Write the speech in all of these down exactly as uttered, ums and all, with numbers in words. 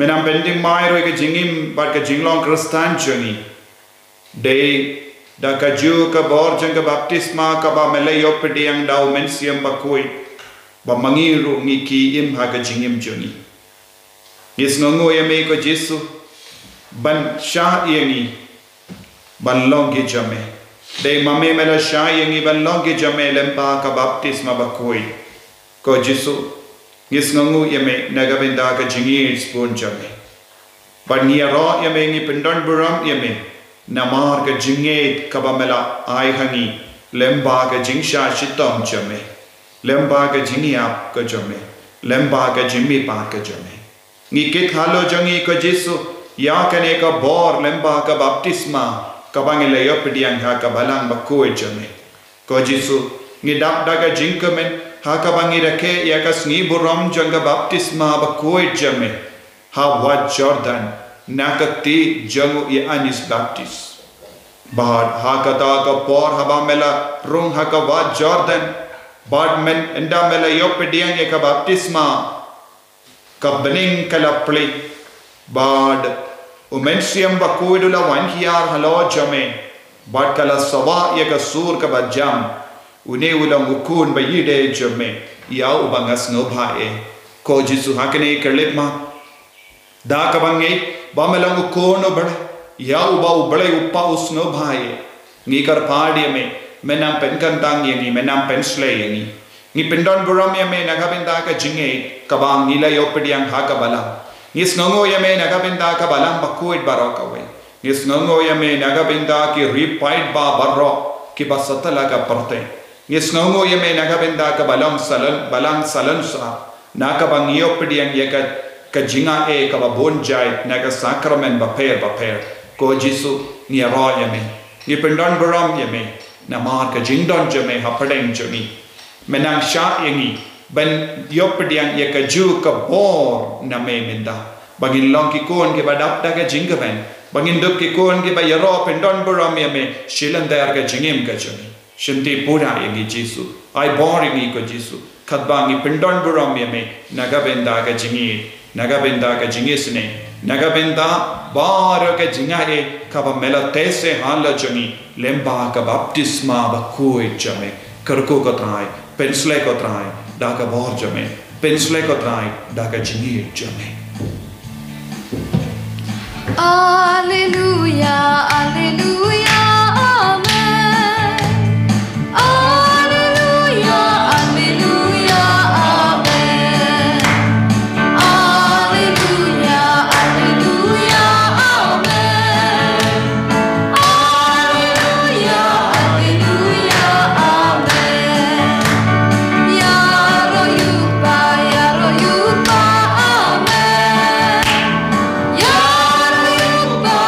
Me nang pynjingmai ruh ïa ka jingim bad ka jinglong Khristan jong ngi. Dei da ka ju ka bor jong ka baptisma kaba me la ïoh pdiang da u Mynsiem Bakhuid, ba ma ngi ruh ngi ki im ha ka jingim jong ngi. Ngi sngewnguh ïa me ko Jisu ban shah ïa ngi ban long ki jong me. Dei ma me me la shah ïa ngi ban long ki jong me lyngba ka baptisma bakhuid. Ko Jisu, ngi sngewnguh ïa me na ka bynta ka jingïeit sbun jong me. Bad ngi ïaroh ïa me, ngi pyndon burom ïa me namar ka jingïeit kaba me la ai ha ngi lyngba ka jingshah shitom jong me, lyngba ka jingïap ka jong me, lyngba ka jingmihpat ka jong me. Ngi kit halor jong ngi ko Jisu ïa kane ka bor lyngba ka baptisma kaba ngi la ïoh pdiang ha ka balang bakhuid jong me. Ko Jisu, ngi dap da ka jingkmen ha kaba ngi rakhe ïa ka sngi burom jong ka baptisma bakhuid jong me ha wad Jordan na ka kti jong u Ïoannis Baptist. Bad ha kata ka por haba me la rung ha ka wad Jordan, bad men ynda me la ïoh pdiang ïa ka baptisma, ka bneng ka la plie, bad u Mynsiem Bakhuid u la wan hiar halor jong me, bad ka la sawah ïa ka sur kaba jam. Une u long u Khun ba ïeid jong me, ïa uba nga sngewbha eh. Ko Jisu, ha kane ka leit ma da kaba ngeit ba me long u Khun u Blei, ïa uba u Blei u Kpa u sngewbha eh. Ngi kyrpad ïa me, me nang pynkyntang ïa ngi, me nang pynshlei ïa ngi. Ngi pyndon burom ïa me na ka bynta ka jingïeit kaba ngi la ïoh pdiang ha ka balang. Ngi sngewnguh ïa me na ka bynta ka balang bakhuid baroh kawei. Ngi sngewnguh ïa me na ka bynta ki riewpaidbah baroh kiba satlak ha ka pyrthei. Ngi sngewnguh ïa me na ka bynta ka balang salon, balang salon sa, na kaba ngi ïoh pdiang ïa ka, ka jingaiei kaba bun jait na ka sakramen bapher bapher. Ko Jisu, ngi ïaroh ïa me, ngi pyndon burom ïa me namar ka jingdon jong me hapdeng jong ngi. Me nang shah ïa ngi ban ïoh pdiang ïa ka ju ka bor na me mynta, ba ngin long ki khun kiba dap da ka jingkmen, ba ngin dup ki khun kiba ïaroh pyndon burom ïa me shilynter ka jingim ka jong ngi. Shimti pura ïa ngi Jisu. Ai bor ïa ngi ko Jisu. Katba ngi pyndon burom ïa me na ka bynta ka jingïeit, na ka bynta ka jingisynei, na ka bynta baroh ka jingaiei kaba me la teh seh halor jong ngi lyngba ka baptisma bakhuid jong me. Kyrkhu ko Trai, pynshlei ko Trai da ka bor jong me, pynshlei ko Trai da ka jingïeit jong me. Alleluia, alleluia, amen. Alleluia, alleluia, amen. Alleluia, alleluia, amen. Alleluia, alleluia, amen. Ïaroh ïa u Kpa, ïaroh ïa u Kpa, amen. Ïaroh ïa u Kpa,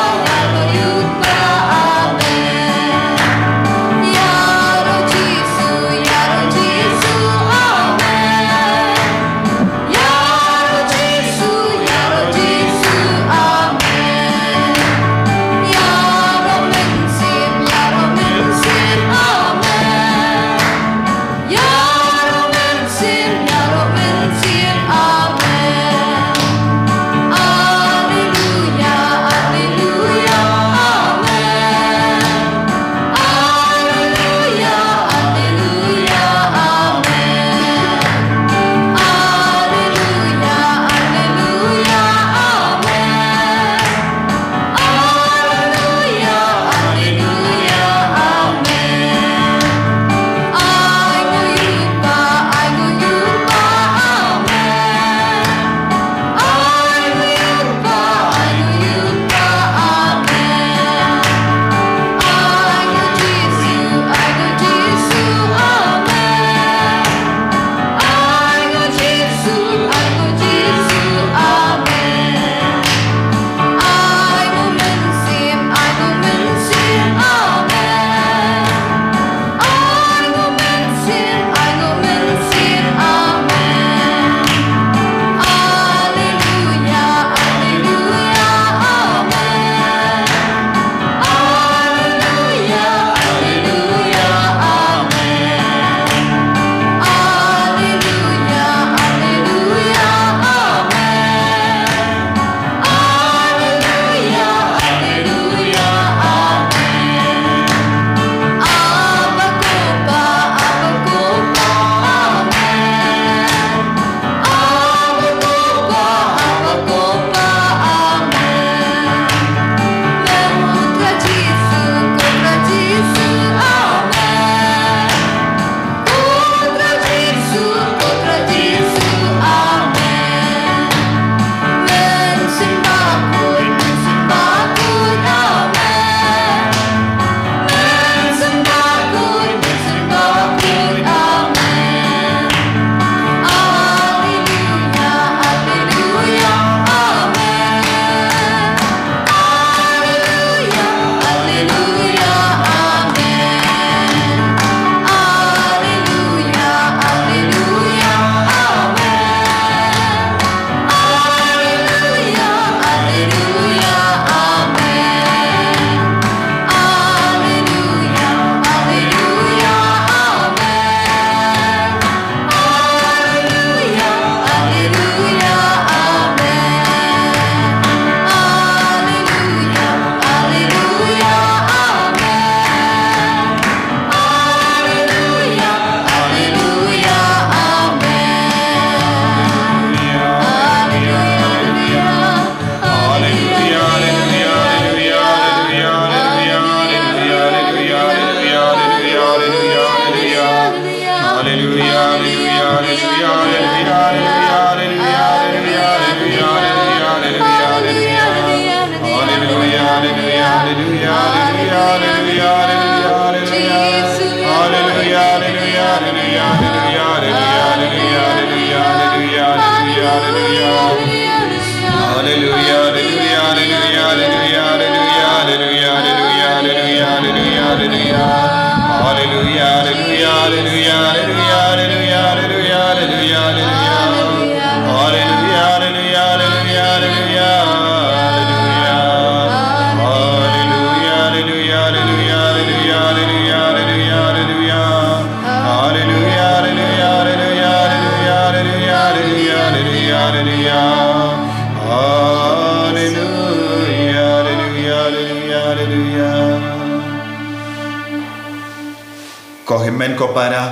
Ko hynmen ko para,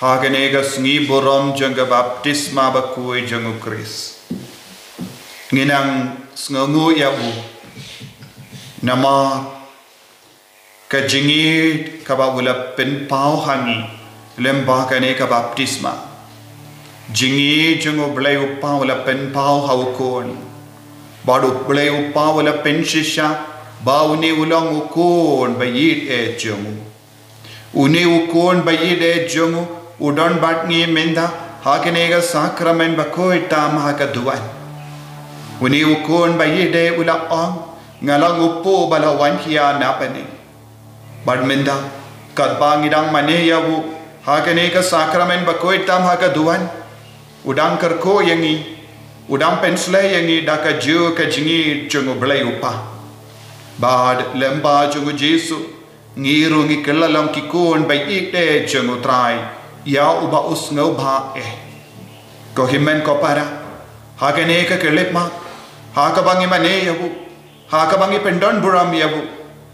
ha kane ka sngi burom jong ka baptisma bakhuid jong u Khrist, ngi nang sngewnguh ïa u, namar ka jingïeit kaba u la pynpaw ha ngi lyngba kane ka baptisma. Jingïeit jong u Blei u Pa u la pynpaw ha u Khun. Bad u Blei u Pa u la pynshisha ba une u long u Khun ba ïeit eh jong u. Une u Khun ba ïeit eh jong u u don bad ngi mynta ha kane ka sakramen bakhuid tam ha ka duwan. Une u Khun ba ïeit eh u la ong, nga long u kpu ba la wan khia na bneng. Bad mynta, katba ngi dang mane ïa u ha kane ka sakramen bakhuid tam ha ka duwan, u dang kyrkhu ïa ngi, u dang pynshlei ïa ngi da ka ju ka jingïeit jong u Blei u Pa. Bad lyngba jong u Jisu, ngi ruh ngi kylla long ki khun ba ïeit eh jong u Trai, ïa uba u sngewbha eh. Ko hynmen ko para, ha kane ka khyllipmat, ha kaba ngi mane ïa u, ha kaba ngi pyndon burom ïa u,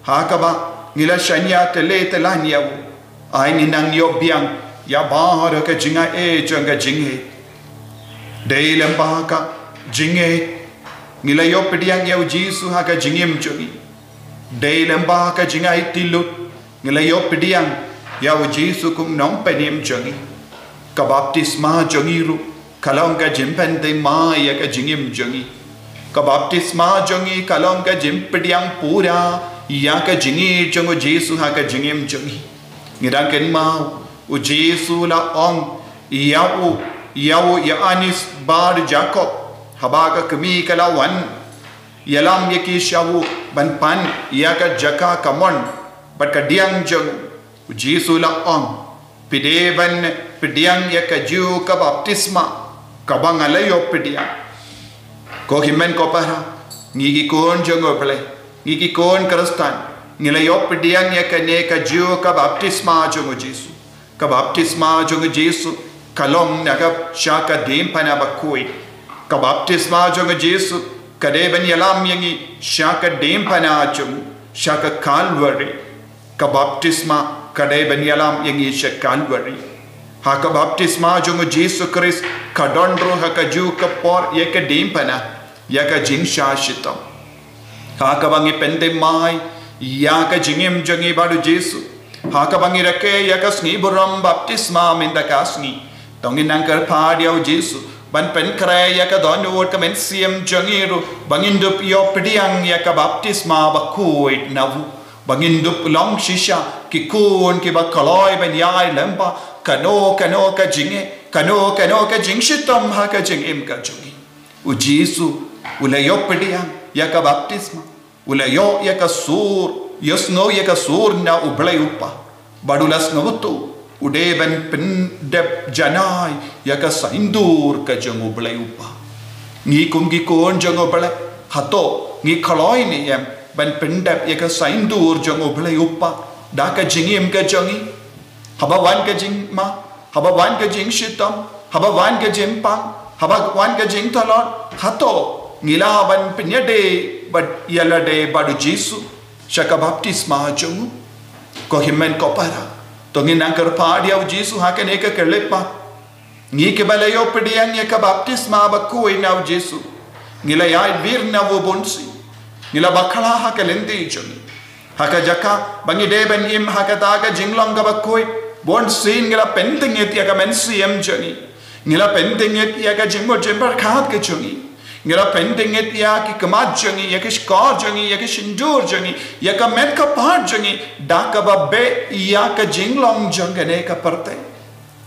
ha kaba ngi la shaniah tylli tyllan ïa u, ai ngi nang ïoh biang ïa baroh ka jingai jong ka jingïeit. Dei lyngba ka jingïeit ngi la ïoh pdiang ïa u Jisu ha ka jingim jong ngi. Dei lyngba ka jingai tylli ngi la ïoh pdiang ïa u Jisu kum nongpynim jong ngi. Ka baptisma jong ngi ruh ka long ka jingpynthymmai ïa ka jingim jong ngi. Ka baptisma jong ngi ka long ka jingpdiang pura ïa ka jingïeit jong u Jisu ha ka jingim jong ngi. Ngi dang kynmaw u Jisu la ong ïa u, ïa u Ïoannis bad Jakob, haba ka kmie ka la wan ïalam ïa ki sha u ban pan ïa ka jaka kamon bad ka diang jong u. U Jisu la ong, phi dei ban pdiang ïa ka ju ka baptisma kaba nga la ïoh pdiang. Ko hynmen ko para, ngi ki khun jong u Blei, ngi ki khun Khristan, ngi la ïoh pdiang ïa kane ka ju ka baptisma jong u Jisu. Ka baptisma jong u Jisu ka long na ka sha ka diengphna bakhuid. Ka baptisma jong u Jisu ka dei ban ïalam ïa ngi sha ka diengphna jong u, sha ka Kalbari. Ka baptisma ka dei ban ïalam ïa ngi sha Kalbari. Ha ka baptisma jong u Jisu Khrist ka don ruh ha ka ju ka por ïa ka diengphna, ïa ka jingshah shitom. Ha kaba ngi pynthymmai ïa ka jingim jong ngi bad u Jisu, ha kaba ngi rakhe ïa ka sngi burom baptisma mynta ka sngi, to ngin nang kyrpad ïa u Jisu ban pynkhreh ïa ka dohnud ka mynsiem jong ngi ruh ba ngin dup ïoh pdiang ïa ka baptisma bakhuid na u, ba ngin dup long shisha ki khun kiba kloi ban ïai lyngba kano kano ka jingeh, kano kano ka jingshitom ha ka jingim ka jong ngi. U Jisu u la ïoh pdiang ïa ka baptisma, u la ïoh ïa ka sur, ïohsngew ïa ka sur na u Blei u Kpa. Bad u la sngewthuh u dei ban pyndep janai ïa ka saiñdur ka jong u Blei u Kpa. Ngi kum ki khun jong u Blei, hato ngi kloi ne em ban pyndep ïa ka saiñdur jong u Blei u Kpa da ka jingim ka jong ngi? Haba wan ka jingma, haba wan ka jingshitom, haba wan ka jingpang, haba wan ka jingtlot, hato ngi lah ban pynïadei bad ïa lade bad u Jisu sha ka baptisma jong u? Ko hynmen ko para, to ngin nang kyrpad ïa u Jisu ha kane ka khyllipmat. Ngi kiba la ïoh pdiang ïa ka baptisma bakhuid na u Jisu, ngi la ïaid wir na u bunsien. Ngi la bakla ha ka lynti jong ngi, ha ka jaka ba ngi dei ban im ha kata ka jinglong kaba khuid, bunsien ngi la pyntngit ïa ka mynsiem jong ngi. Ngi la pyntngit ïa ka jingmut jingpyrkhat ka jong ngi. Ngi la pyndengit ïa ki khmat jong ngi, ïa ki shkor jong ngi, ïa ki shyntur jong ngi, ïa ka met ka phad jong ngi, da kaba beh ïa ka jinglong jong kane ka pyrthei.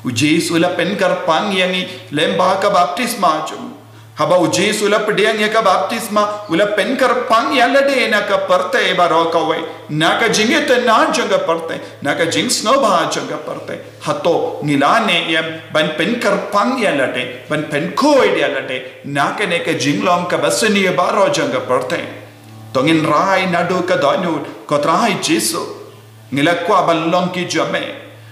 U Jisu u la pynkyrpang ïa ngi lyngba ka baptisma jong u. Haba u Jisu u la pdiang ïa ka baptisma, u la pynkyrpang ïa lade na ka pyrthei baroh kawei, na ka jingitynnad jong ka pyrthei, na ka jingsngewbha jong ka pyrthei. Hato ngi la neh em ban pynkyrpang ïa lade, ban pynkhuid ïa lade na kane ka jinglong kaba sniew baroh jong ka pyrthei? To ngin rai naduh ka dohnud, ko Trai Jisu. Ngi la kwah ban long ki jong me.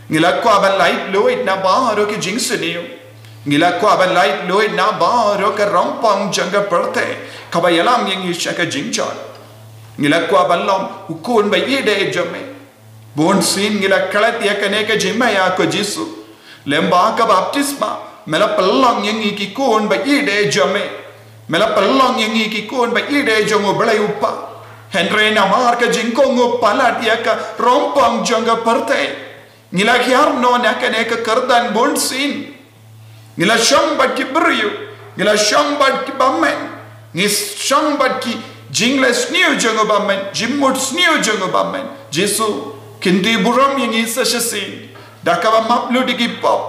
Ngi la kwah ban laitluid na baroh ki jingsniew. Ngi la kwah ban laitluid na baroh ka rongpong jong ka pyrthei kaba ïalam ïa ngi sha ka jingjot. Ngi la kwah ban long u khun ba ïeit jong me. Bunsien ngi la klet ïa kane ka jingma ïa ko Jisu. Lyngba ka baptisma, me la pynlong ïa ngi ki khun ba ïeit jong me. Me la pynlong ïa ngi ki khun ba ïeit jong U Blei U Kpa. Hynrei namar ka jingkohnguh palat ïa ka rongpong jong ka pyrthei, ngi la hiar noh na kane ka kyrdan bunsien. Ngi la shong bad ki briew, ngi la shong bad ki bymmen, ngi shong bad ki jingleh sniew jong u bymmen, jingmut sniew jong u bymmen. Jisu, kyntiew burom ïa ngi sa shisien da kaba map lut ïa ki pop.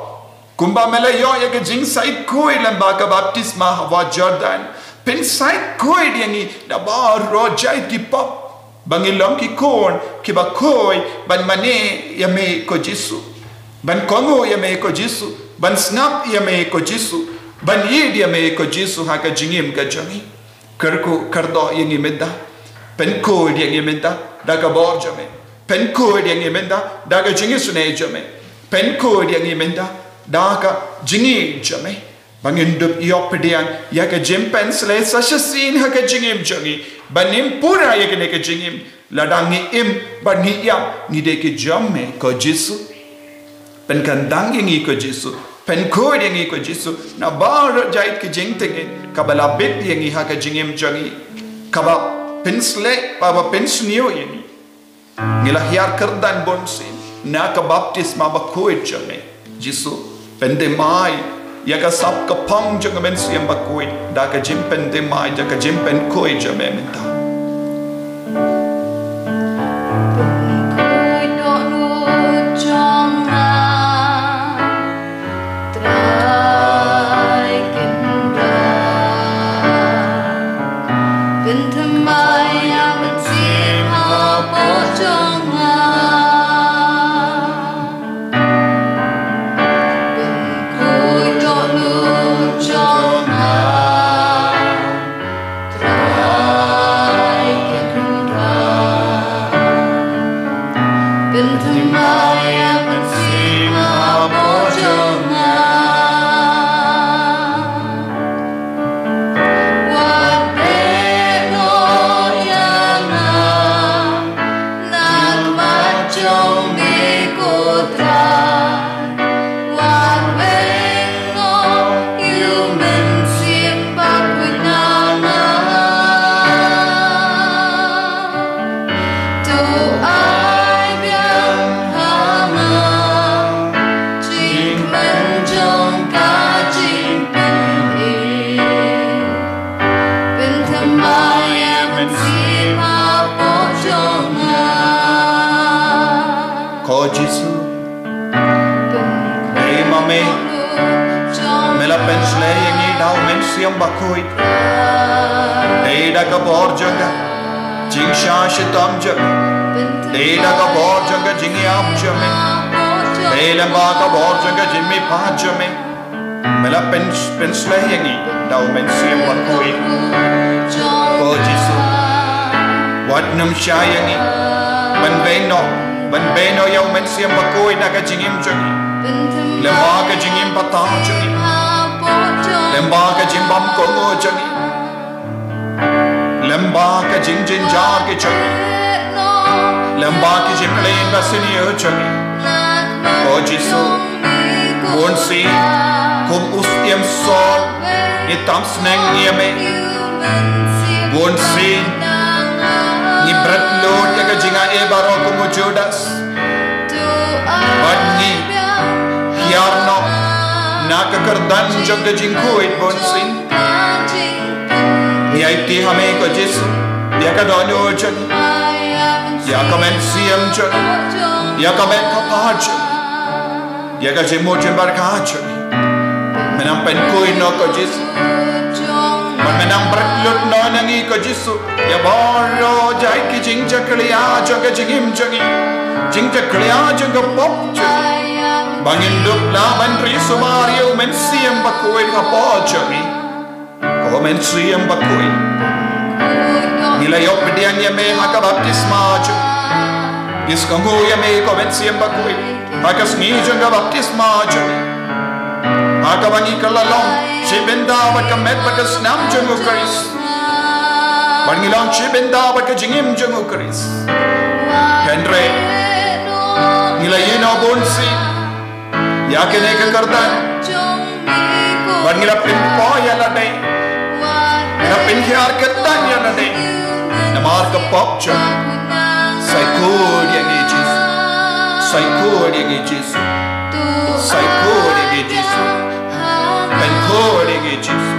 Kumba me la ïoh ïa ka jingsaid khuid lyngba ka baptisma hapoh Jordan, pynsaid khuid ïa ngi da baroh jait ki pop, ba ngin long ki khun kiba khuid ban mane ïa me ko Jisu, ban kohnguh ïa me ko Jisu, ban sngap ïa me ko Jisu, ban ïeit ïa me ko Jisu ha ka jingim ka jong ngi. Kyrkhu kyrdoh ïa ngi mynta. Pynkhuid ïa ngi mynta da ka bor jong me. Pynkhuid ïa ngi mynta da ka jingisynei jong me. Pynkhuid ïa ngi mynta da ka jingïeit jong me, ba ngin dup ïoh pdiang ïa ka jingpynsleh sa shisien ha ka jingim jong ngi, ba ngin pura ïa kane ka jingim. Lada ngi im bad ngi ïap, ngi dei ki jong me ko Jisu. Pynkyndang ïa ngi ko Jisu. Pynkhuid ïa ngi ko Jisu na baroh jait ki jingtngit kaba la bit ïa ngi ha ka jingim jong ngi, kaba pynsleh, kaba pynsniew ïa ngi. Ngi la hiar kyrdan bunsien na ka baptisma bakhuid jong me. Jisu, pynthymmai ïa ka sap ka phong jong ka Mynsiem Bakhuid da ka jingpynthymmai, da ka jingpynkhuid jong me mynta. Pynkhuid dohnud jong nga, Trai Kynrad. Pynthymmai ïa u Mynsiem hapoh jong nga. Pynkhuid dohnud jong nga, Trai Kynrad. Pynthymmai ïa u Mynsiem hapoh jong nga. Wat beh noh ïa nga na khmat jong me ko Trai. Wat weng noh ïa u Mynsiem Bakhuid na nga. To ai biang ha nga jingkmen jong ka jingpynim. Pynthymmai ïa u Mynsiem hapoh jong nga. Ko Jisu, dei ma me, me la pynshlei ïa ngi da u Mynsiem Bakhuid. Dei da ka bor jong ka jingshah shitom jong me. Dei da ka bor jong ka jingïap jong me. Dei lyngba ka bor jong ka jingmihpat jong me, me la pyn, pynshlei ïa ngi da u Mynsiem Bakhuid. Ko Jisu, wat nym shah ïa ngi ban beh noh, ban beh noh ïa u Mynsiem Bakhuid na ka jingim jong ngi. Lyngba ka jingim patar jong ngi, lyngba ka jingbam kohnguh jong ngi, lyngba ka jingjynjar ki jong ngi, lyngba ki jingpynim ba sniew jong ngi. Ko Jisu, bunsien kum u syiem Saul ngi tam sneng ïa me. Bunsien ngi bret lut ïa ka jingaiei baroh kum u Judas. Bad ngi hiar noh na ka kyrdan jong ka jingkhuid bunsien. Ïa iti ha me ko Jisu, ïa ka dohnud jong ngi, ïa ka mynsiem jong ngi, ïa ka met ka phad jong ngi, ïa ka jingmut jingpyrkhat jong ngi. Men nang pynkhuid noh ko Jisu. Bad men nang bret lut noh na ngi ko Jisu ïa baroh jait ki jingjakhlia jong ka jingim jong ngi, jingjakhlia jong ka pop jong ngi. Ba ngin dup lah ban ri sumar ïa u Mynsiem Bakhuid hapoh jong ngi. Ko Mynsiem Bakhuid, ngi la ïoh pdiang ïa me ha ka baptisma jong ngi. Ngi sngewnguh ïa me ko Mynsiem Bakhuid ha ka sngi jong ka baptisma jong ngi. Ha kaba ngi kylla long shi bynta bad ka met bad ka snam jong u Khrist. Bad ngi long shi bynta bad ka jingim jong u Khrist. Hynrei ngi la ïehnoh bunsien ïa kane ka kyrdan. Bad ngi la pynpoi ïa lade, ngi la pynhiar kyrdan ïa lade namar ka pop jong ngi. Sa khuid ïa ngi Jisu. Sa khuid ïa ngi Jisu. Sa khuid ïa ngi Jisu. Pynkhuid ïa ngi Jisu.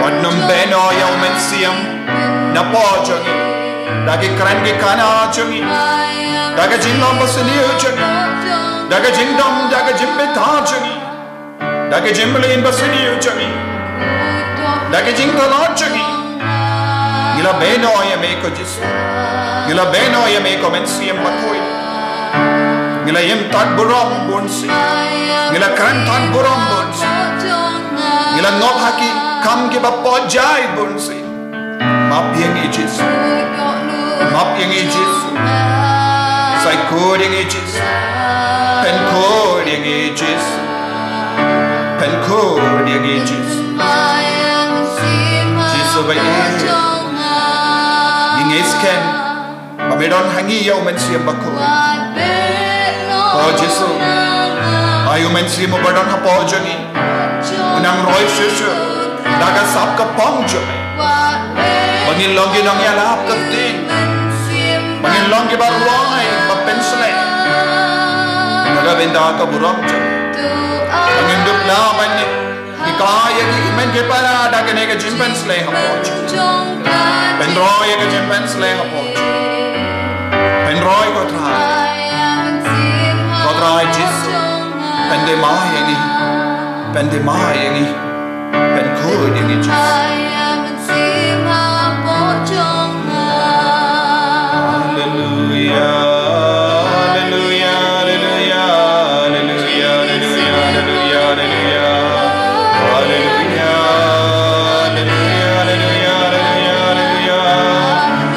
Wat nym beh noh ïa u Mynsiem napoh jong ngi, da ki kren ki kana jong ngi, da ka jinglong basniew jong ngi, da ka jingdom, da ka jingbthah jong ngi, da ka jingmlien basniew jong ngi, da ka jingtlot jong ngi. Ngi la beh noh ïa me ko Jisu. Ngi la beh noh ïa me ko Mynsiem Bakhuid. Ngi la im tad burom bunsien. Ngi la kren tad burom bunsien. Ngi la ngop ha ki kam kiba pop jai bunsien. Map ïa ngi Jisu. Map ïa ngi Jisu. Sa khuid ïa ngi Jisu. Pynkhuid ïa ngi Jisu. Pynkhuid ïa ngi Jisu. Jisu ba ïeit, ngi ngeit skhem ba me don ha ngi ïa u Mynsiem Bakhuid. Ko Jisu, ai u Mynsiem uba don hapoh jong ngi un nang roi shuh shuh da ka sap ka phong jong me. Ba ngin long ki nongïalap ka ktien. Ba ngin long kiba rwai ba pynsleh na ka bynta ka burom jong me. Ba ngin dup lah ban hikai ïa ki hynmen ki para da kane ka jingpynsleh hapoh jong me. Pynroi ïa ka jingpynsleh hapoh jong me. Pynroi ko Trai. Ko Trai Jisu, pyndem ïa ngi. Pyndem ïa ngi. Pynkhuid ïa ngi Jisu. Haleluia. Haleluia. Haleluia.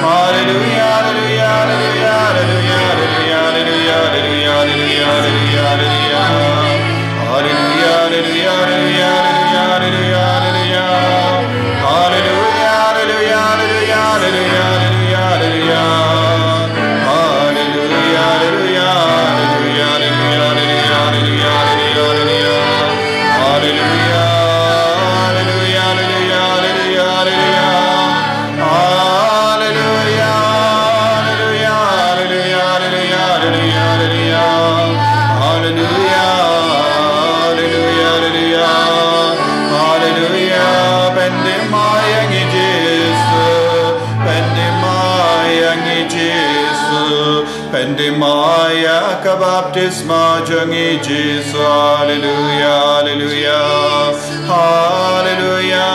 Haleluia, haleluia, haleluia, haleluia, haleluia, haleluia. Haleluia, haleluia, haleluia. Haleluia, pyndem ïa ngi Jisu. Pyndem ïa ngi Jisu. Pyndem ïa ka baptisma jong ngi Jisu. Haleluia, haleluia. Haleluia.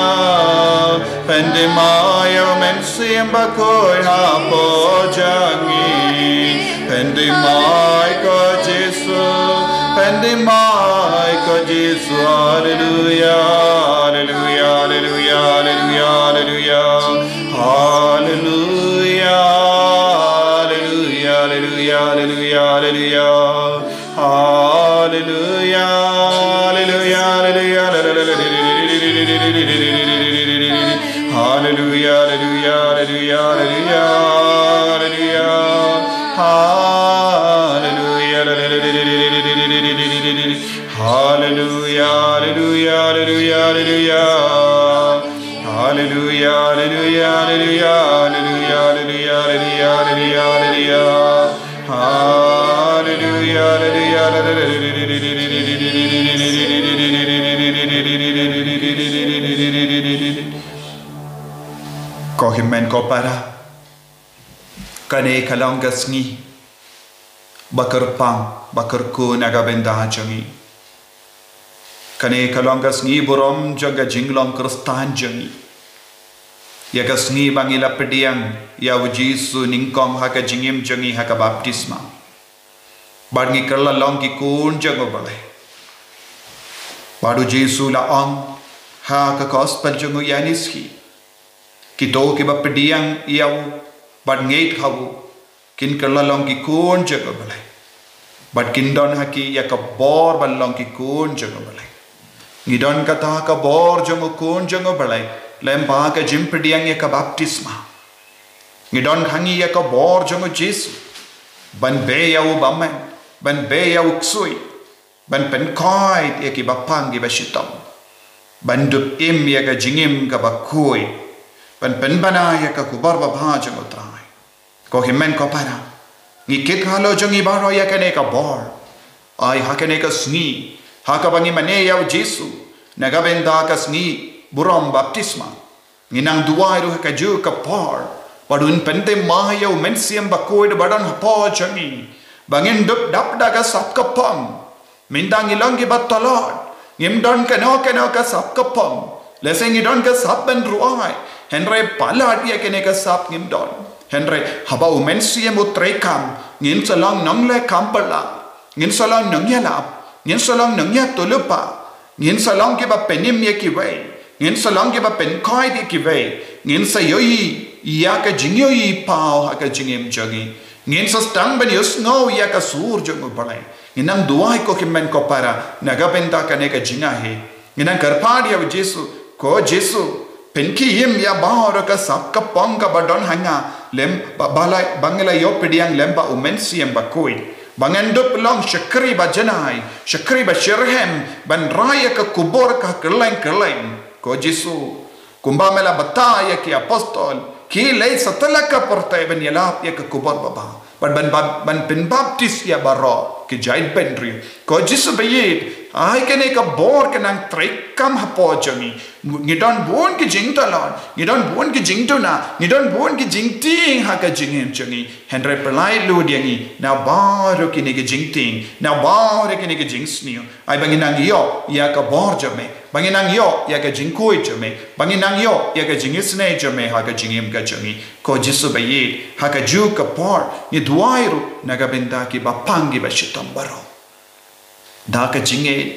Pyndem ïa u Mynsiem Bakhuid hapoh jong ngi. Pyndem ïa ko Jisu. Pyndem ïa ko Jisu. Haleluia. Haleluia. Haleluia. Haleluia. Haleluia. Haleluia. Haleluia. Haleluia. Haleluia. Haleluia, haleluia, haleluia. Haleluia, haleluia, haleluia, haleluia. Haleluia. Haleluia, haleluia, haleluia, haleluia. Haleluia, haleluia, haleluia, haleluia, haleluia, haleluia, haleluia, haleluia. Haleluia, haleluia, haleluia. Ko hynmen ko para, kane ka long ka sngi ba kyrpang, ba kyrkhu na ka bynta jong ngi. Kane ka long ka sngi burom jong ka jinglong Khristan jong ngi. Ïa ka sngi ba ngi la pdiang ïa u Jisu nyngkong ha ka jingim jong ngi ha ka baptisma. Bad ngi kylla long ki khun jong u Blei. Bad u Jisu la ong ha ka gospel jong u Ïoannis hi, kito kiba pdiang ïa u bad ngeit ha u, kin kylla long ki khun jong u Blei. Bad kin don ha ki ïa ka bor ban long ki khun jong u Blei. Ngi don kata ka bor jong u khun jong u Blei lem bad ka jingpdiang ïa ka baptisma. Ngi don ha ngi ïa ka bor jong u Jisu ban beh ïa u bymman, ban beh ïa u ksuid, ban pynkhuid ïa kiba pang kiba shitom, ban dup im ïa ka jingim kaba khuid, ban pynbna ïa ka khubor babha jong u Trai. Ko hynmen ko para, ngi kit halor jong ngi baroh ïa kane ka bor. Ai ha kane ka sngi, ha kaba ngi mane ïa u Jisu na ka bynta ka sngi burom baptisma, ngi nang duwai ruh ha kajuh ka por, bad un pynthymmai ïa u Mynsiem Bakhuid ba don hapoh jong ngi, ba ngin dup dap da ka sap ka pang. Mynta ngi long kiba tlot, ngim don kano kano ka sap ka pang. Lehse ngi don ka sap ban rwai, hynrei palat ïa kane ka sap ngim don. Hynrei haba u Mynsiem u treikam, ngin sa long nongleh kam pala, ngin sa long nongïalap, ngin sa long nongïathuhlypa, ngin sa long kiba pynim ïa kiwei, ngin sa long kiba pynkhuid ïa kiwei, ngin sa ïohi ïa ka jingïohi paw ha ka jingim jong ngi, ngin sa sdang ban ïohsngew ïa ka sur jong u Blei. Ngi nang duwai ko hynmen ko para na ka bynta kane ka jingïakhih. Ngi nang kyrpad ïa u Jisu, ko Jisu, pynkhie im ïa baroh ka sap ka pang kaba don ha nga, lem ba, ba la, ba ngi la ïoh pdiang lem bad u Mynsiem Bakhuid, ba ngan dup long shakri ba janai, shakri ba shitrhem ban rai ïa ka khubor ka kylleng kylleng. Ko Jisu, kumba me la batai ïa ki apostol, khie leit satlak ka pyrthei ban ïalap ïa ka khubor babha, ban, ban, ban, ban pynbaptis ïa baroh ki jaitbynriew. Ko Jisu baieit, ai kane ka bor kan nang treikam hapoh jong ngi. Ngi don bun ki jingtlot, ngi don bun ki jingduna, ngi don bun ki jingtieng ha ka jingim jong ngi. Hynrei pyllait lut ïa ngi na baroh kine ki jingtieng, na baroh kine ki jingsniew. Ai ba ngin nang ïoh ïa ka bor jong me, ba ngin nang ïoh ïa ka jingkhuid jong me, ba ngin nang ïoh ïa ka jingisynei jong me ha ka jingim ka jong ngi. Ko Jisu baieit, ha kajuh ka por ngi duwai ruh na ka bynta kiba pang kiba shitom baroh. Da ka jingngeit,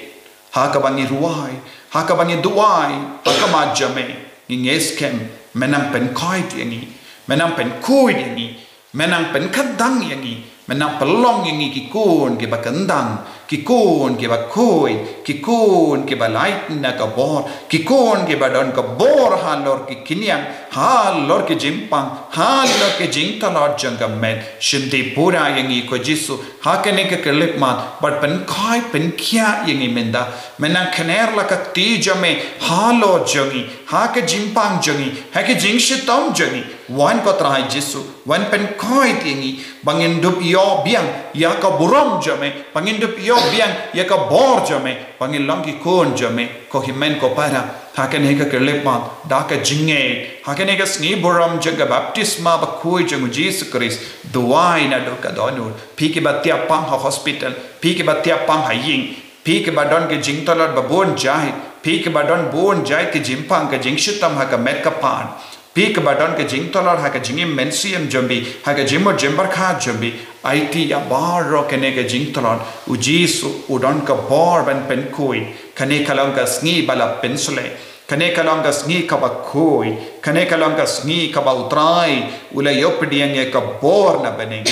ha kaba ngi rwai, ha kaba ngi duwai ha khmat jong me, ngi ngeit skhem me nang pynkhuid ïa ngi, me nang pynkhuid ïa ngi, me nang pynkhyndang ïa ngi, me nang pynlong ïa ngi ki khun kiba khyndang, ki khun kiba khuid, ki khun kiba lait na ka bor, ki khun kiba don ka bor halor ki khñiang, halor ki jingpang, halor ki jingtlot jong ka met. Shim tripura ïa ngi ko Jisu ha kane ka khyllipmat, bad pynkhuid pynkhiah ïa ngi mynta. Me nang khner la ka kti jong me halor jong ngi, ha ka jingpang jong ngi, ha ka jingshitom jong ngi. Wan ko Trai Jisu, wan pynkhuid ïa ngi, ba ngin dup ïoh biang ïa ka burom jong me, ba ngin dup ïoh biang ïa ka bor jong me, ba ngin long ki khun jong me. Ko hynmen ko para, ha kane ka khyllipmat, da ka jingngeit, ha kane ka sngi burom jong ka baptisma bakhuid jong u Jisu Khrist, duwai naduh ka dohnud. Phi kiba thiah pang ha hospital, phi kiba thiah pang ha ïing, phi kiba don ki jingtlot ba bun jait, phi kiba don bun jait ki jingpang ka jingshitom ha ka met ka phad, phi kiba don ka jingtlot ha ka jingim mynsiem jong phi, ha ka jingmut jingpyrkhat jong phi, aiti ïa baroh kane ka jingtlot. U Jisu u don ka bor ban pynkhuid. Kane ka long ka sngi ba la pynsleh. Kane ka long ka sngi kaba khuid. Kane ka long ka sngi kaba u Trai u la ïoh pdiang ïa ka bor na bneng.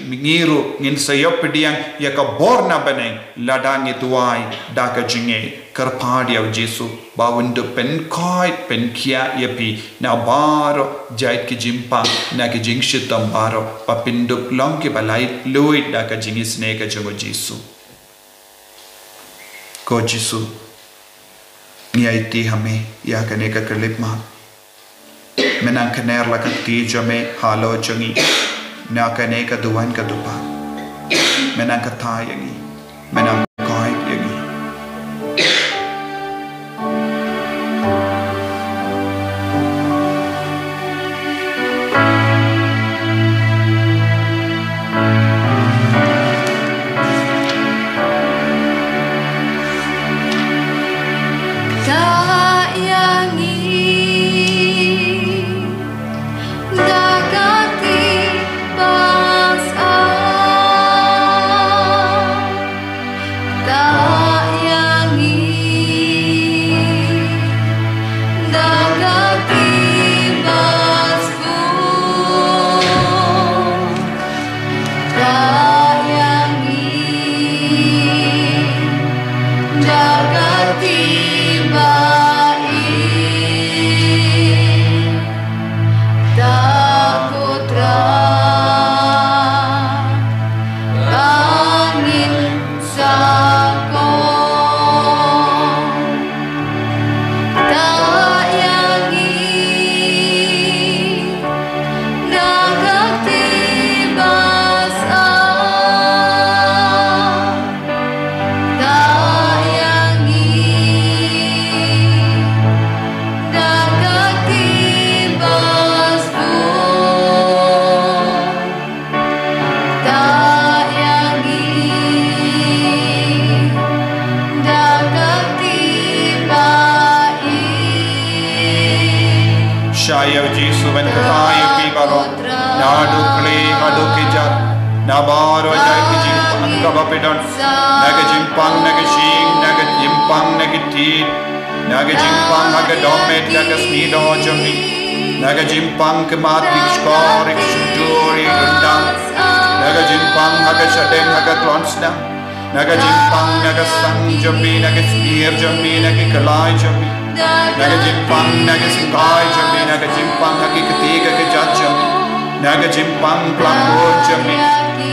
Ngi ruh ngin sa ïoh pdiang ïa ka bor na bneng lada ngi duwai da ka jingngeit. Kyrpad ïa u Jisu ba un dup pynkhuid pynkhiah ïa phi na baroh jait ki jingpang, na ki jingshitom baroh, ba phin dup long kiba laitluid da ka jingisynei ka jong u Jisu. Ko Jisu, ngi aiti ha me ïa kane ka khyllipmat. Me nang khner la ka kti jong me halor jong ngi na kane ka duwan ka dupa. Me nang kata ïa ngi, me nang khuid ïa ngi. Kata ïa phi baroh, naduh khlieh haduh kjat, na baroh jait ki jingpang kaba phi don, na ka jingpang na ka shyieng, na ka jingpang na ka tied, na ka jingpang ha ka dohmet, na ka sngi doh jong ngi, na ka jingpang ki mat, ki shkor, ki shyntur, ki ryndang, na ka jingpang ha ka shadem, ha ka klon snem, na ka jingpang na ka sang jong phi, na ka snier jong phi, na ki khlai jong phi, na ka jingpang na ka sngewkhia jong phi, na ka jingpang ha ki kti ka kjat jong phi, na ka jingpang khlem khun jong phi,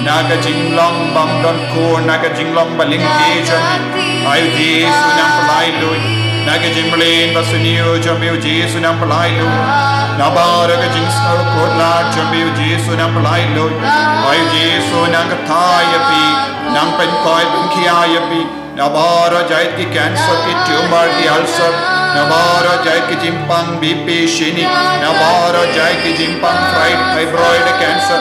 na ka jinglong bym don khun, na ka jinglong ba lyngkhuh jong phi. Ai u Jisu, nang pynlait luid. Na ka jingmlien ba sniew jong phi, u Jisu, nang pynlait luid. Na baroh ka jingsngewkhuslai jong phi, u Jisu, nang pynlait luid. Ai u Jisu, nang kata ïa phi, nang pynkoit pynkhia ïa phi. Na baroh jait ki cancer, ki tumor, ki ulcer, na baroh jait ki jingpang B P shini, na baroh jait ki jingpang fibroid, fibroid cancer,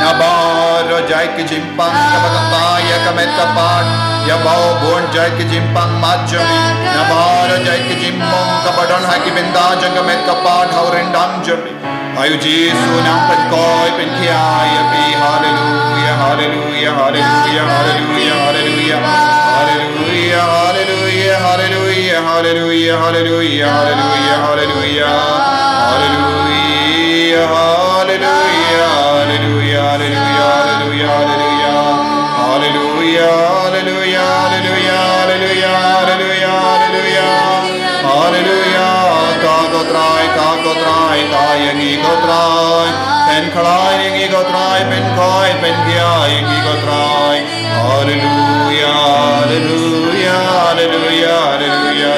na baroh jait ki jingpang kaba kata ïa ka met ka phad, ïa baroh bun jait ki jingpang mat jong phi, na baroh jait ki jingpang kaba don ha ki bynta jong ka met ka phad, ha u ryndang jong phi. Ai u Jisu, nang pynkoit pynkhia ïa phi. Haleluia, haleluia, haleluia, haleluia, haleluia. Haleluia, haleluia, haleluia, haleluia, haleluia, haleluia, haleluia. Haleluia, haleluia, haleluia, haleluia, haleluia. Haleluia, haleluia, haleluia, haleluia, haleluia, haleluia. Haleluia, ta ko Trai, ta ko Trai, ta ïa ngi ko Trai. Pynkhlaiñ ïa ngi ko Trai, pynkoit pynkhia ïa ngi ko Trai. Haleluia, haleluia, haleluia, haleluia.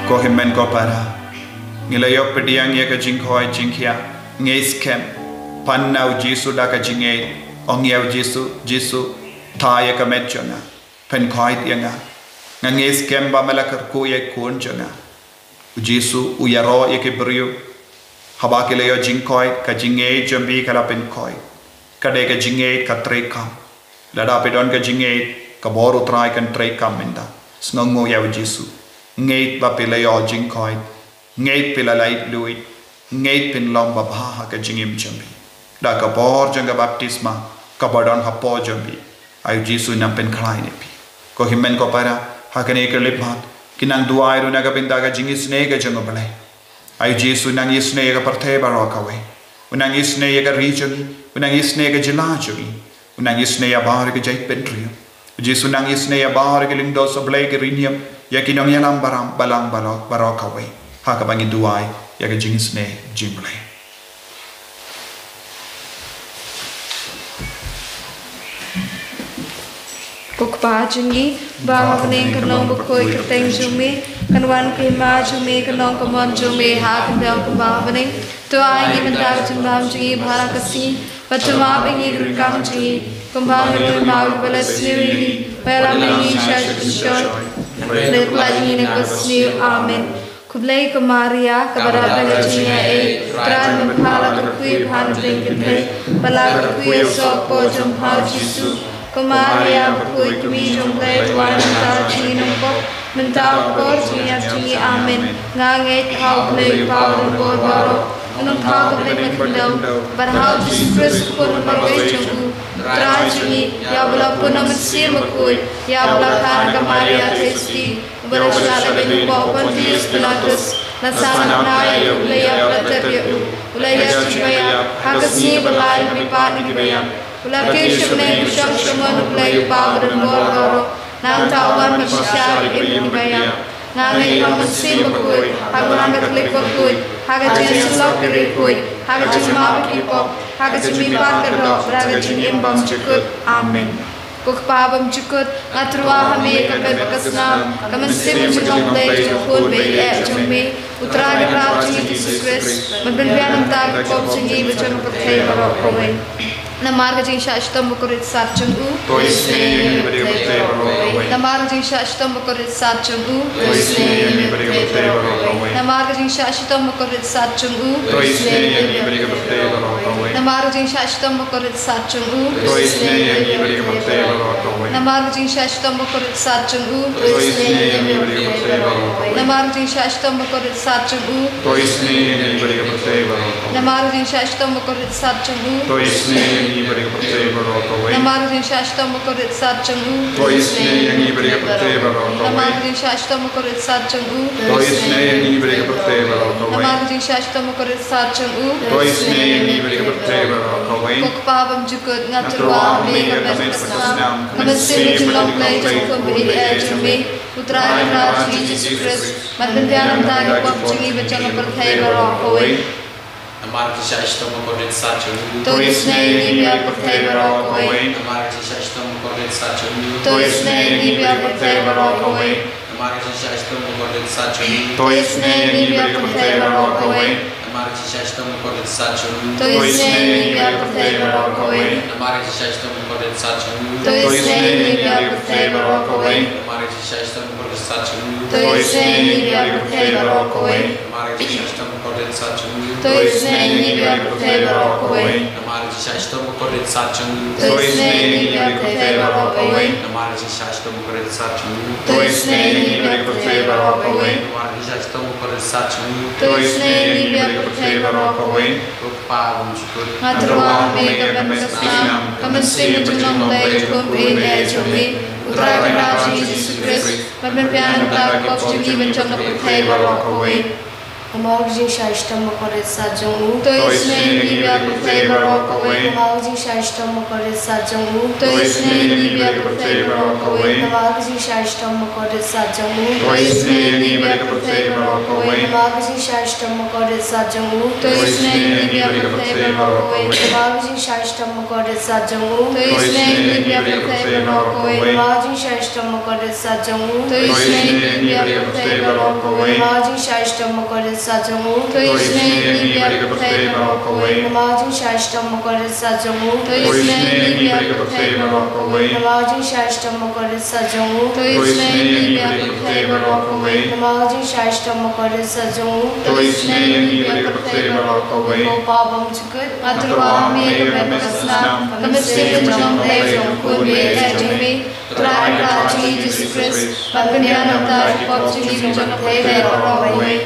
Ko hynmen ko para, ngi la ïoh pdiang ïa ka jingkoit jingkhiah. Ngi skhem, pan na u Jisu da ka jingngeit, ong ïa u Jisu, Jisu, thaw ïa ka met jong nga, pynkoit ïa nga. Nga ngi skhem ba me la kyrkhu ïa i khun jong nga. U Jisu u ïaroh ïa ki briew, haba ki la ïoh jingkoit, ka jingngeit jong phi ka la pynkoit. Ka dei ka jingngeit ka treikam. Lada phi don ka jingngeit, ka bor u Trai kan treikam mynta. Sngewnguh ïa u Jisu. Ngeit ba phi la ïoh jingkoit. Ngeit phi la lait luid. Ngeit phin long babha ha ka jingim jong phi. Da ka bor jong ka baptisma, kaba don hapoh jong phi. Ai u Jisu nang pynkhlaiñ ïa phi. Ko hynmen ko para, ha kane ka khyllipmat, ki nang duwai ruh na ka bynta ka jingisynei ka jong u Blei. Ai u Jisu nang isynei ïa ka pyrthei baroh kawei. U nang isynei ïa ka ri jong ngi, u nang isynei ïa ka jylla jong ngi. U nang isynei ïa baroh ki jaitbynriew. U Jisu nang isynei ïa baroh ki lyngdoh sohblei, ki riewniam, ïa ki nongïalam balang balang baroh, baroh kawei. Ha kaba ngi duwai ïa ka jingisynei jong u Blei. Ko Kpa jong ngi ba ha bneng, kan long bakhuid ka kyrteng jong me, kan wan ka hima jong me, kan long ka mon jong me ha ka khyndew kumba ha bneng. To ai ngi mynta ka jingbam jong ngi ba ha ka sngi, bad to map ïa ngi ki ryngkang jong ngi, kumba ngi ruh ngi map ïa kiba la sniew ïa ngi, wat ïalam ïa ngi sha ka jingshoi, hynrei pyllait ïa ngi na kaba sniew. Amen. Khublei ko Maria, kaba don ka jingïaid, u Trai u don bad pha, la kyrkhu ïa pha na pdeng kynthei, bad la kyrkhu ïa u soh hapoh jong pha u Jisu. Ko Maria bakhuid, kmie jong u Blei, to ai mynta ka jingim nongpop, mynta bad ha ka por jong ka jingim. Amen. Nga ngeit ha u Blei u Kpa uba donbor baroh, u Nongthaw ka bneng bad ka khyndew, bad ha u Jisu Khrist u Khun ba marwei jong u, u Trai jong ngi, ïa uba la pun ha u Mynsiem Bakhuid, ïa uba la kha na ka Maria Theisotti, uba la shah lehbeiñ hapoh Pontius Pilatus, la sahnarphna ïa u, u la ïap, la tep ïa u, u la ïasnoh ïa ka, ha ka sngi ba lai na ki paid na ki baïap, u la kiew sha bneng, u shong sha ka mon u Blei u Kpa uba donbor baroh. Nangta u wan ban shisha ïa ki im bad ki baïap. Nga ngeit ha u Mynsiem Bakhuid, ha ka Maria Katholik bakhuid, ha ka jingïasyllok ki riewkhuid, ha ka jingmap ïa ki pop, ha ka jingmihpat ka doh, bad ha ka jingim bymjukut. Amen. Ko Kpa bymjukut, nga tyrwa ha me ïa ka met bad ka snam, ka mynsiem ka jinglong Blei jong u Khun ba ïeit jong me, u Trai ba kyrpang jong ngi u Jisu Khrist, ban pynbiang namar ki pop jong ngi bad jong ka pyrthei baroh kawei. Namar ka jingshah shitom bakordit sat jong u. To isynei ïa ngi bad ïa ka pyrthei baroh kawei. Namar ka jingshah shitom bakordit sat jong u. To isynei ïa ngi bad ïa ka pyrthei baroh kawei. Namar ka jingshah shitom bakordit sat jong u. To isynei ïa ngi bad ïa ka pyrthei baroh kawei. Namar ka jingshah shitom bakordit sat jong u. To isynei ïa ngi bad ïa ka pyrthei baroh kawei. Namar ka jingshah shitom bakordit sat jong u. To isynei ïa ngi bad ïa ka pyrthei baroh kawei. Namar ka jingshah shitom bakordit sat jong u. To isynei ïa ngi bad ïa ka pyrthei baroh kawei. Namar ka jingshah shitom bakordit sat jong u. To isynei ïa ngi bad ïa ka pyrthei baroh kawei. Namar ka jingshah shitom bakordit sat jong u. To isynei ïa ngi bad ïa ka pyrthei baroh kawei. Namar ka jingshah shitom bakordit sat jong u. To isynei ïa ngi bad ïa ka pyrthei baroh kawei. Namar ka jingshah shitom bakordit sat jong u. To isynei ïa ngi bad ïa ka pyrthei baroh kawei. Ko Kpa bymjukut, nga tyrwa ha me ka met ka snam, ka mynsiem bad ka jinglong Blei jong u Khun baieit jong me, U Trai Kynrad jong ngi Jisu Khrist, ban pynbiang na ka bynta ki pop jong ngi bad jong ka pyrthei baroh kawei. Namar ka jingshah shitom bakordit sat jong u. To isynei ïa ngi bad ïa ka pyrthei baroh kawei. Namar ka jingshah shitom bakordit sat jong u. To isynei ïa ngi bad ïa ka pyrthei baroh kawei. Namar ka jingshah shitom bakordit sat jong u. To isynei ïa ngi bad ïa ka pyrthei baroh kawei. Namar ka jingshah shitom bakordit sat jong u. To isynei ïa ngi bad ïa ka pyrthei baroh kawei. Namar ka jingshah shitom bakordit sat jong u. To isynei ïa ngi bad ïa ka pyrthei baroh kawei. Namar ka jingshah shitom bakordit sat jong u. To isynei ïa ngi bad ïa ka pyrthei baroh kawei. Namar ka jingshah shitom bakordit sat jong u. To isynei ïa ngi bad ïa ka pyrthei baroh kawei. Namar ka jingshah shitom bakordit sat jong u. To isynei ïa ngi bad ïa ka pyrthei baroh kawei. Namar ka jingshah shitom bakordit sat jong u. To isynei ïa ngi bad ïa ka pyrthei baroh kawei. Namar ka jingshah shitom bakordit sat jong u. To isynei ïa ngi bad ïa ka pyrthei baroh kawei. Ko Kpa bymjukut, nga tyrwa ha me ka met ka snam, ka mynsiem bad ka jinglong Blei jong u Khun baieit jong me, U Trai Kynrad jong ngi Jisu Khrist, ban pynbiang na ka bynta ki pop jong ngi bad jong ka pyrthei baroh kawei. Namar ka jingshah shitom bakordit sat jong u. To isynei ïa ngi bad ïa ka pyrthei baroh kawei. Namar ka jingshah shitom bakordit sat jong u. To isynei ïa ngi bad ïa ka pyrthei baroh kawei. Namar ka jingshah shitom bakordit sat jong u. To isynei ïa ngi bad ïa ka pyrthei baroh kawei. Namar ka jingshah shitom bakordit sat jong u. To isynei ïa ngi bad ïa ka pyrthei baroh kawei. Namar ka jingshah shitom bakordit sat jong u. To isynei ïa ngi bad ïa ka pyrthei baroh kawei. Namar ka jingshah shitom bakordit sat jong u. To isynei ïa ngi bad ïa ka pyrthei baroh kawei. Namar ka jingshah shitom bakordit sat jong u. To isynei ïa ngi bad ïa ka pyrthei baroh kawei. Namar ka jingshah shitom bakordit sat jong u. To isynei ïa ngi bad ïa ka pyrthei baroh kawei. Namar ka jingshah shitom bakordit sat jong u. To isynei ïa ngi bad ïa ka pyrthei baroh kawei. Namar ka jingshah shitom bakordit sat jong u. To isynei ïa ngi bad ïa ka pyrthei baroh kawei. Ko Kpa bymjukut, nga tyrwa ha me ka met ka snam, ka mynsiem bad ka jinglong Blei jong u Khun baieit jong me, U Trai Kynrad jong ngi Jisu Khrist, ban pynbiang na ka bynta ki pop jong ngi bad jong ka pyrthei baroh kawei.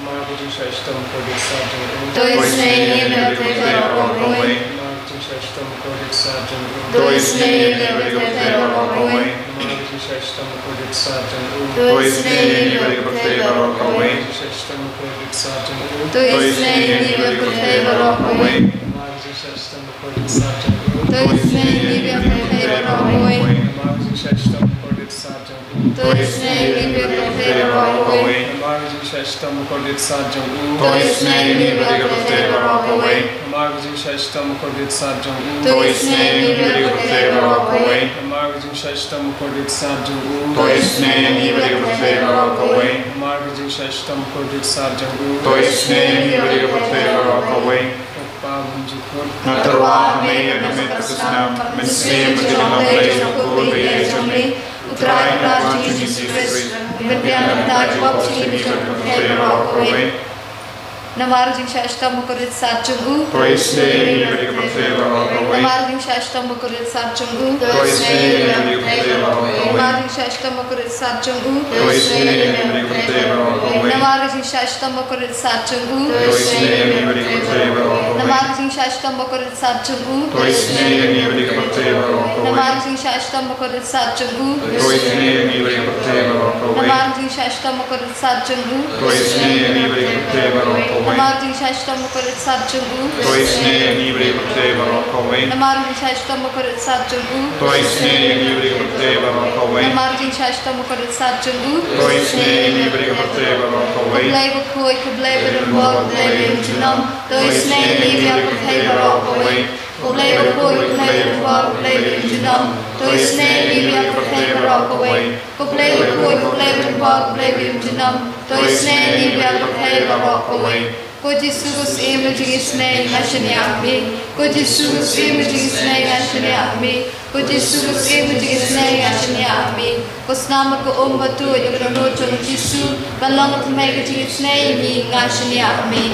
Namar ka jingshah shitom bakordit sat jong u. To isynei ïa ngi bad ïa ka pyrthei baroh kawei. Namar ka jingshah shitom bakordit sat jong u. To isynei ïa ngi bad ïa ka pyrthei baroh kawei. Namar ka jingshah shitom bakordit sat jong u. To isynei ïa ngi bad ïa ka pyrthei baroh kawei. Namar ka jingshah shitom bakordit sat jong u. To isynei ïa ngi bad ïa ka pyrthei baroh kawei. Namar ka jingshah shitom bakordit sat jong u. To isynei ïa ngi bad ïa ka pyrthei baroh kawei. Namar ka jingshah shitom bakordit sat jong u. To isynei ïa ngi bad ïa ka pyrthei baroh kawei. Namar ka jingshah shitom bakordit sat jong u. To isynei ïa ngi bad ïa ka pyrthei baroh kawei. Namar ka jingshah shitom bakordit sat jong u. To isynei ïa ngi bad ïa ka pyrthei baroh kawei. Namar ka jingshah shitom bakordit sat jong u. To isynei ïa ngi bad ïa ka pyrthei baroh kawei. Namar ka jingshah shitom bakordit sat jong u. To isynei ïa ngi bad ïa ka pyrthei baroh kawei. Ko Kpa bymjukut, nga tyrwa ha me ka met ka snam, ka mynsiem bad ka jinglong Blei jong u Khun baieit jong me, U Trai Kynrad jong ngi Jisu Khrist, ban pynbiang na ka bynta ki pop jong ngi bad jong ka pyrthei baroh kawei. Namar ka jingshah shitom bakordit sat jong u. To isynei ïa ngi bad ïa ka pyrthei baroh kawei. Namar ka jingshah shitom bakordit sat jong u. To isynei ïa ngi bad ïa ka pyrthei baroh kawei. Namar ka jingshah shitom bakordit sat jong u. To isynei ïa ngi bad ïa ka pyrthei baroh kawei. Namar ka jingshah shitom bakordit sat jong u. To isynei ïa ngi bad ïa ka pyrthei baroh kawei. Namar ka jingshah shitom bakordit sat jong u. To isynei ïa ngi bad ïa ka pyrthei baroh kawei. Namar ka jingshah shitom bakordit sat jong u. To isynei ïa ngi bad ïa ka pyrthei baroh kawei. Namar ka jingshah shitom bakordit sat jong u. To isynei ïa ngi bad ïa ka pyrthei baroh kawei. Namar ka jingshah shitom bakordit sat jong u. To isynei ïa ngi bad ïa ka pyrthei baroh kawei. Namar ka jingshah shitom bakordit sat jong u. To isynei ïa ngi bad ïa ka pyrthei baroh kawei. Namar ka jingshah shitom bakordit sat jong u. To isynei ïa ngi bad ïa ka pyrthei baroh kawei. Ko Blei bakhuid, ko Blei badonbor, ko Blei bajunom, to isynei ïa ngi bad ïa ka pyrthei baroh kawei. Ko Blei bakhuid, ko Blei bathymmai, ko Blei baimjynnom, to isynei ïa ngi ba ïa pyrthei baroh kawei. Ko Blei bakhuid, ko Blei bathymmai, ko Blei baimjynnom, to isynei ïa ngi ba ïa pyrthei baroh kawei. Ko Jisu, ko Syiem u jingisynei, nga shaniah ha me. Ko Jisu, ko Syiem u jingisynei, nga shaniah ha me. Ko Jisu, ko Syiem u jingisynei, nga shaniah ha me. Ko Snam bad ko Um batuid, ïa ka dohnud jong u Jisu ban long ka thymmei ka jingisynei ïa ngi, nga shaniah ha me.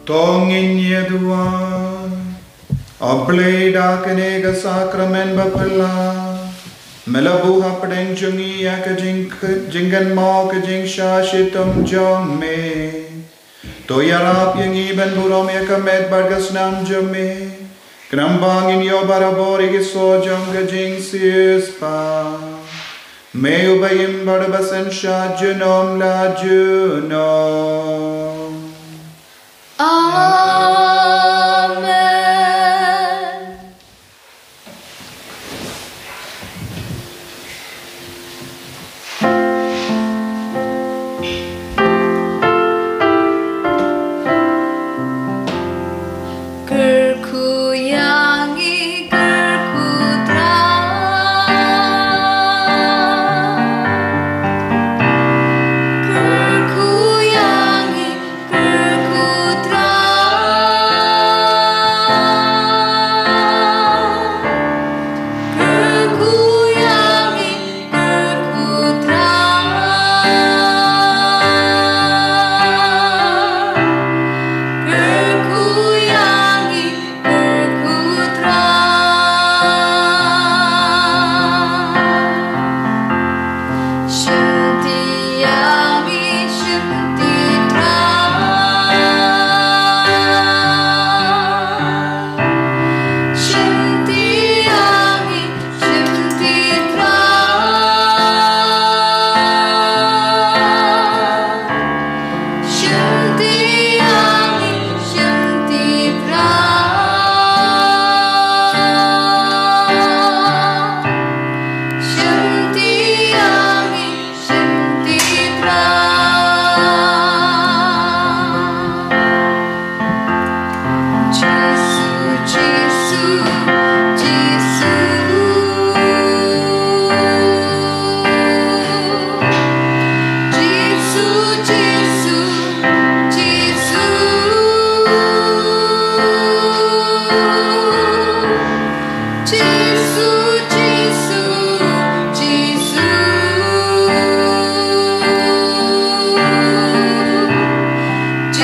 To ngin ïaduwai. A Blei, da kane ka sakramen baphylla me la buh hapdeng jong ngi ïa ka jing, jingkynmaw ka jingshah shitom jong me. To ïarap ïa ngi ban burom ïa ka met bad ka snam jong me, khnang ba ngin ïoh barabor ïa ki soh jong ka jingsiewspah. Me uba im bad uba synshar junom la junom. Amen. Kyrkhu ïa ngi, kyrkhu Trai. Kyrkhu ïa ngi,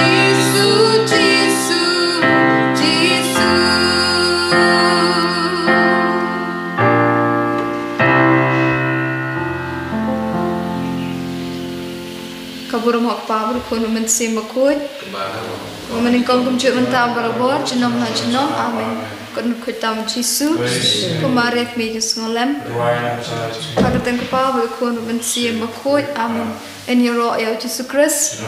Jisu, Jisu, Jisu. Ka burom ha u Kpa bad u Khun bad u Mynsiem Bakhuid. Kumba nyngkong kumjuh mynta barabor junom la junom. Amen. Kut khuid tam Jisu. Ko Maria kmie jong u Sngewlem. Ha ka kyrteng u Kpa bad u Khun bad u Mynsiem Bakhuid. Amen. Yn ïaroh ïa u Jisu Khrist.